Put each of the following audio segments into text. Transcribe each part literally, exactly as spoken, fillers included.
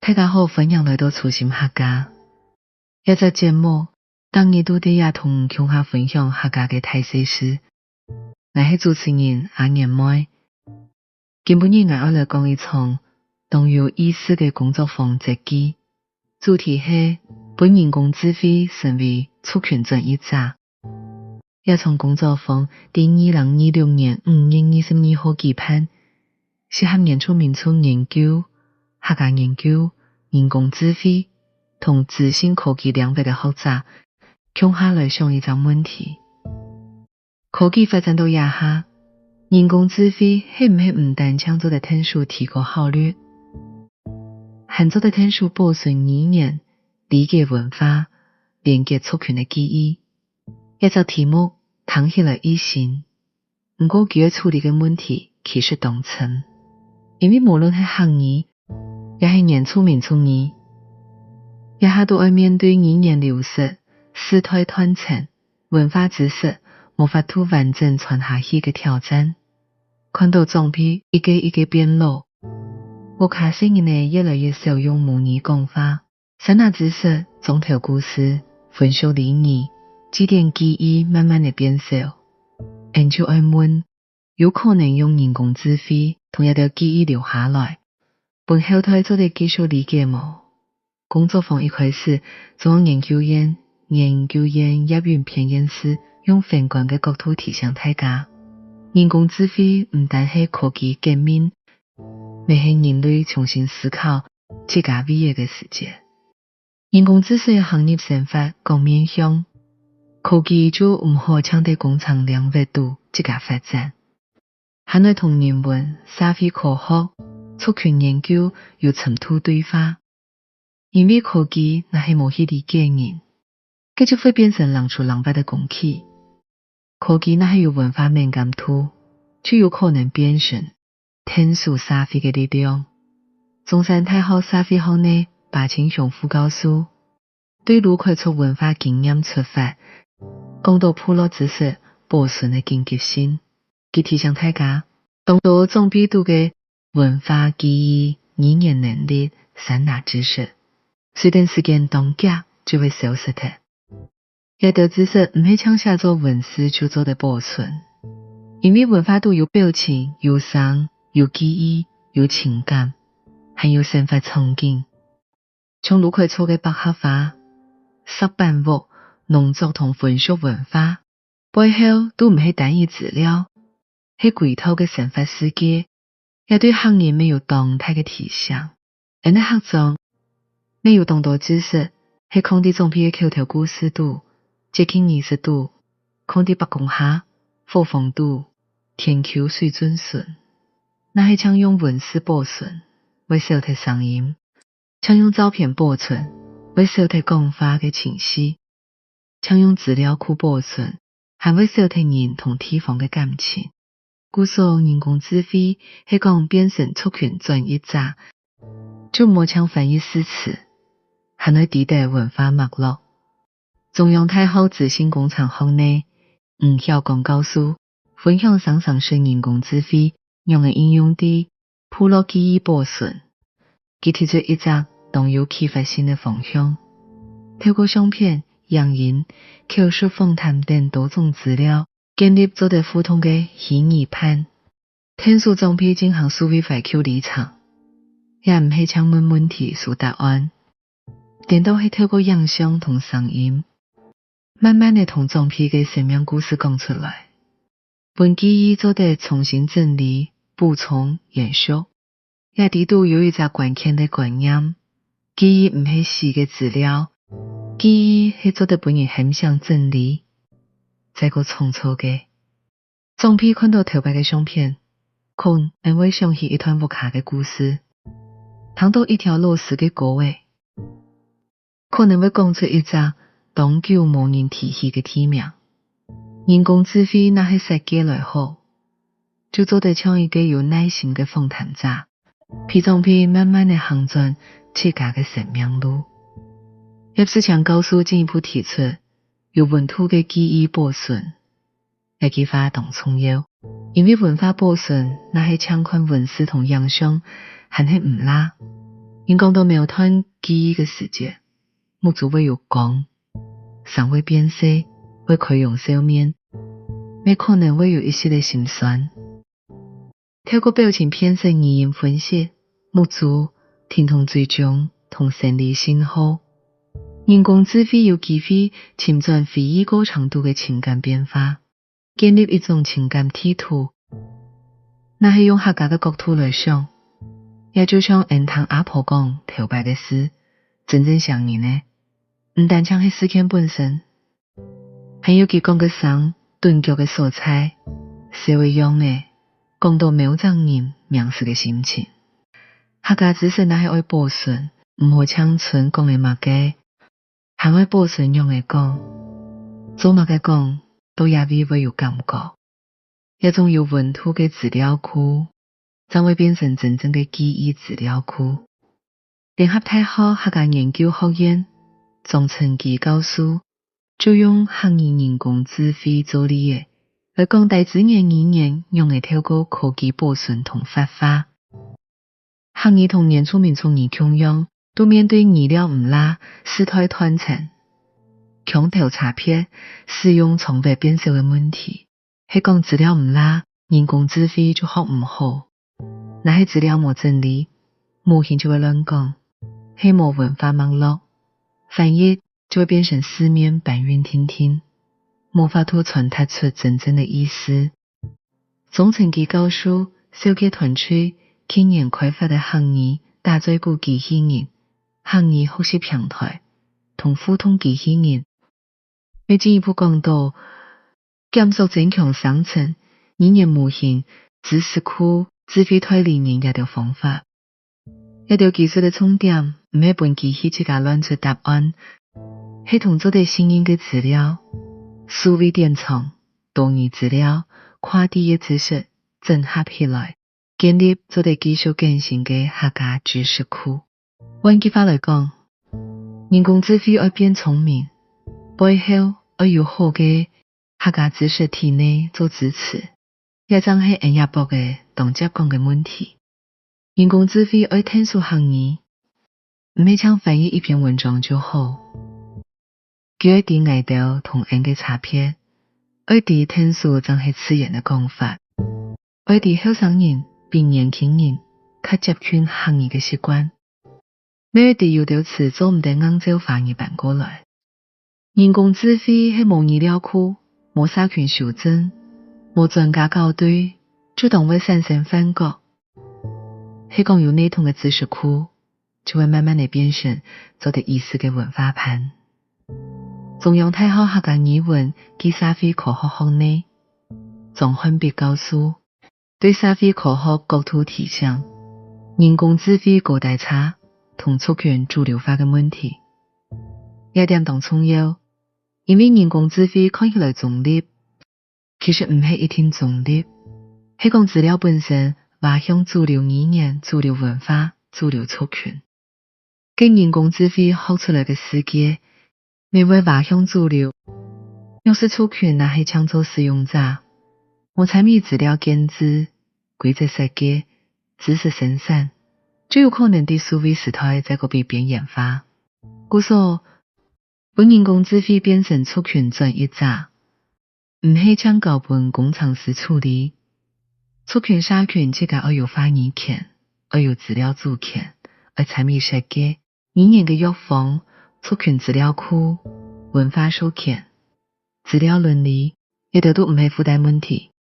大家好，歡迎來到初心客家。這隻節目，逐日都在這同你共下分享客家个大細事。𠊎係主持人阿年妹。今晡日𠊎愛來講一場當有意思个工作坊節記，主題係分人工智慧成為族群轉譯者。 這場工作坊在二零二六年五月二十二號舉辦，集合原住民族研究、客家研究、人工智慧同資訊科技領域个學者，共下來想一隻問題：科技發展到這下，人工智慧係毋係毋單淨做得𢯭手提高效率，還做得𢯭手保存語言、理解文化、連結族群个記憶？ 這隻題目聽起來異新，毋過佢愛處理个問題其實當深。因為無論係客語，也係原住民族語，這下都愛面對語言流失、世代斷層、文化知識無法度完整傳下去个挑戰。看到長輩一個一個變老，屋下細人仔越來越少用母語講話， 山林知識、庄頭故事、風俗禮儀、祭典記憶慢慢仔變少。𫣆就愛問，有可能用人工智慧同這兜記憶留下來，分後代做得繼續理解無？工作坊一開始，中央研究院研究員葉永偏院士用宏觀个角度提醒大家，人工智慧毋單係科技革命，乜係人類重新思考 自家位置个時節。人工智慧行入生活各面向，科技就毋好淨在工程領域肚自家發展，還愛同人文、社會科學、族群研究有深度對話。因為科技若係無去理解人， 該就會變成冷手冷腳个工具。科技若係有文化敏感度，就有可能變成𢯭手社會个力量。中山大學社會學系巴清雄副教授對魯凱族文化經驗出發，講到部落知識保存个緊急性。 佢提醒大家，當多長輩肚个文化記憶、語言能力三大知識，隨等時間當遽就會消失忒。這兜知識毋係淨寫做文字就做得保存，因為文化肚有表情、有聲、有記憶、有情感，還有生活場景。 像魯凱族个百合花、石板屋、農作同風俗文化，背後都毋係單一資料，係歸套个生活世界，這對客人乜有當大个提醒。𫣆个客庄乜有當多知識，係囥在長輩个口頭故事肚、節慶儀式肚、囥在伯公下、伙房肚、田坵水圳脣。若係淨用文字保存，會少忒聲音； 淨用照片保存，會少忒講話个情緒；淨用資料庫保存，還會少忒人同地方个感情。故所，人工智慧係講變成族群轉譯者，就毋好淨翻譯字詞，還愛知得文化脈絡。 中央大學資訊工程學系吳曉光教授分享生成式人工智慧仰仔應用在部落記憶保存。佢提出一隻當有啟發性个方向，透過相片、影音、口述訪談等多種資料，建立做得互動个虛擬伴，𢯭手長輩進行數位懷舊旅程。這毋係淨問問題收答案， 顛倒係透過影像同聲音，慢慢仔同長輩个生命故事講出來，分記憶做得重新整理、補充、延續。這裡肚有一隻關鍵个觀念：記憶毋係死个資料，記憶係做得分人喊醒、整理，再過創造个。 長輩看到頭擺个相片，可能會想起一段屋下个故事，聽到一條老式个歌仔，可能會講出一隻當久無人提起个地名。人工智慧若係設計來好，就做得像一個有耐心个訪談者，陪長輩慢慢仔行轉自家个生命路。葉士強教授進一步提出，有溫度个記憶保存， 這句話當重要，因為文化保存若係淨看文字同影像，還係毋罅。人講到某段記憶个時節，目珠會有光，聲會變細，會開容笑面，乜可能會有一息个心酸。透過表情辨識、語音分析、目珠、停動追蹤同生理信號，人工智慧有機會尋轉非預告程度个情感變化，建立一種情感地圖。若係用客家个角度來想，也就像𫣆聽阿婆講頭擺个事，真正傷人个，毋單淨係事件本身， 還有佢講个聲、頓腳个所在、笑个樣仔，講到某隻人、名詞个心情。客家知識若係愛保存，毋好淨伸講个麼个，還愛保存仰仔講，做麼个講，到哪位會有感覺。 這種有溫度个資料庫，正會變成真正个記憶資料庫。聯合大學客家研究學院張成基教授就用客語人工智慧做例仔，來講低資源語言仰仔透過科技保存同活化。 客語同原住民族語共樣，都面對語料毋罅、世代斷層、腔調差別、使用場合變少个問題。係講資料毋罅，人工智慧就學毋好。若係資料無整理，模型就會亂講，係無文化脈絡，翻譯就會變成字面搬運定定，無法度傳達出真正个意思。 張成基教授紹介團隊近年開發个客語打嘴鼓機器人、客語學習平台同互動機器人，乜進一步講到，檢索增強生成、語言模型、知識庫、智慧代理人這兜方法。 這兜技術个重點，毋係分機器自家亂出答案，係同做得信任个資料、數位典藏、多語資料、跨地域知識整合起來，建立做得繼續更新个客家知識庫。換句話來講，人工智慧愛變聰明，背後愛有好个 客家知識體系做支持，這正係𫣆這駁仔當輒講个問題。人工智慧愛𢯭手客語，毋係淨翻譯一篇文章就好。佢愛知𠊎兜同𫣆个差別，愛知𢯭手正係自然个講法，愛知後生人比年輕人較接近客語个習慣。 乜愛知有兜詞做毋得硬照華語搬過來。人工智慧係無語料庫、無社群修正、無專家校對，就當會產生幻覺。係講有系統个知識庫，就會慢慢仔變成做得意思个文化盤。中央大學客家語文暨社會科學學系張漢必教授 對社會科學角度提醒，人工智慧高低差同族群主流化个問題。這點當重要，因為人工智慧看起來中立，其實毋係一定中立，係講資料本身畫向主流語言、主流文化、主流族群。 該人工智慧學出來个世界，乜會畫向主流。弱勢族群若係淨做使用者，無參與資料建置、規則設計、知識生產，就有可能在數位時代再過被邊緣化。故所，分人工智慧變成族群轉譯者， 毋係淨交分工程師處理。族群社群自家愛有話語權，愛有資料主權，愛參與設計。語言个藥方、族群資料庫、文化授權、資料倫理，這兜都毋係附帶問題，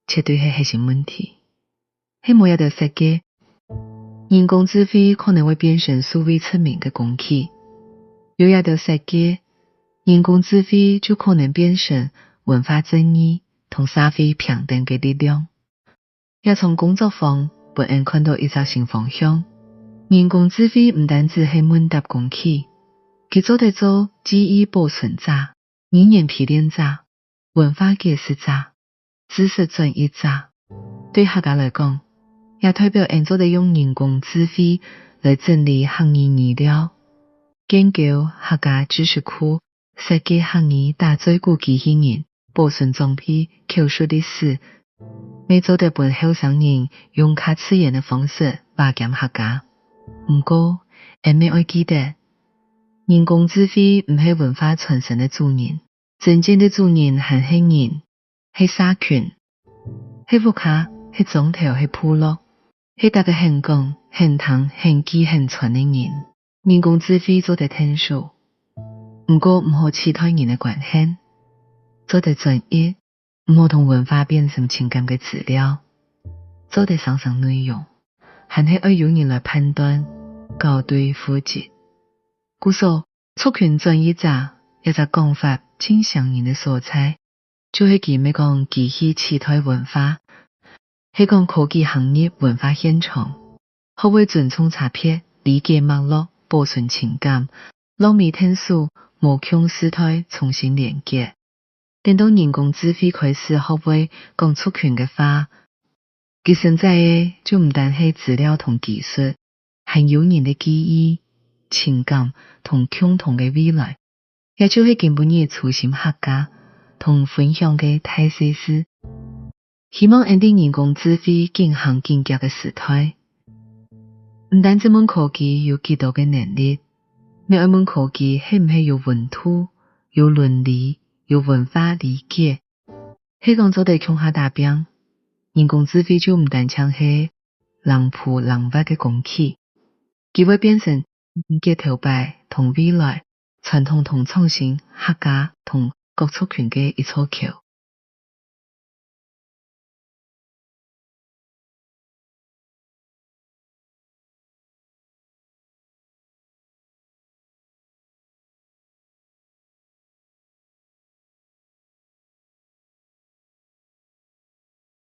絕對係核心問題。 係無這兜設計，人工智慧可能會變成數位殖民个工具。有這兜設計，人工智慧就可能變成文化正義同社會平等个力量。這場工作坊分𫣆看到一隻新方向，人工智慧毋單止係問答工具，佢做得做記憶保存者、語言陪練者、 文化解釋者、知識轉譯者。對客家來講，也代表𫣆做得用人工智慧來整理客語語料，建構客家知識庫，設計客語打嘴鼓機器人，保存長輩口述歷史，乜做得分後生人用較自然个方式話兼客家。毋過， 𫣆乜愛記得，人工智慧毋係文化傳承个主人，真正个主人還係人，係社群，係屋下，係庄頭，係部落，係逐個肯講、肯聽、肯記、肯傳个人。人工智慧做得𢯭手，毋過毋好取代人个關係，做得轉譯， 毋好同文化變成情感个資料，做得生成內容，還係愛有人來判斷、校對、負責。故所，族群轉譯者這隻講法盡傷人个所在，就係佢毋係講機器取代文化，係講科技行入文化現場， 學會尊重差別，理解脈絡，保存情感，落尾𢯭手，無共世代重新連結。等到人工智慧開始學會講族群个話，佢承載个就毋單係資料同技術，還有人个記憶、情感同共同个未來。 也就係今晡日初心客家同分享个大細事。希望𫣆在人工智慧緊行緊遽个時代，毋單只問科技有幾多个能力，乜愛問科技係毋係有溫度、有倫理、有文化理解。係講做得共下打拚，人工智慧就毋單淨係 冷酷冷血个工具，佢會變成連結頭擺同未來、傳統同創新、客家同各族群个一座橋。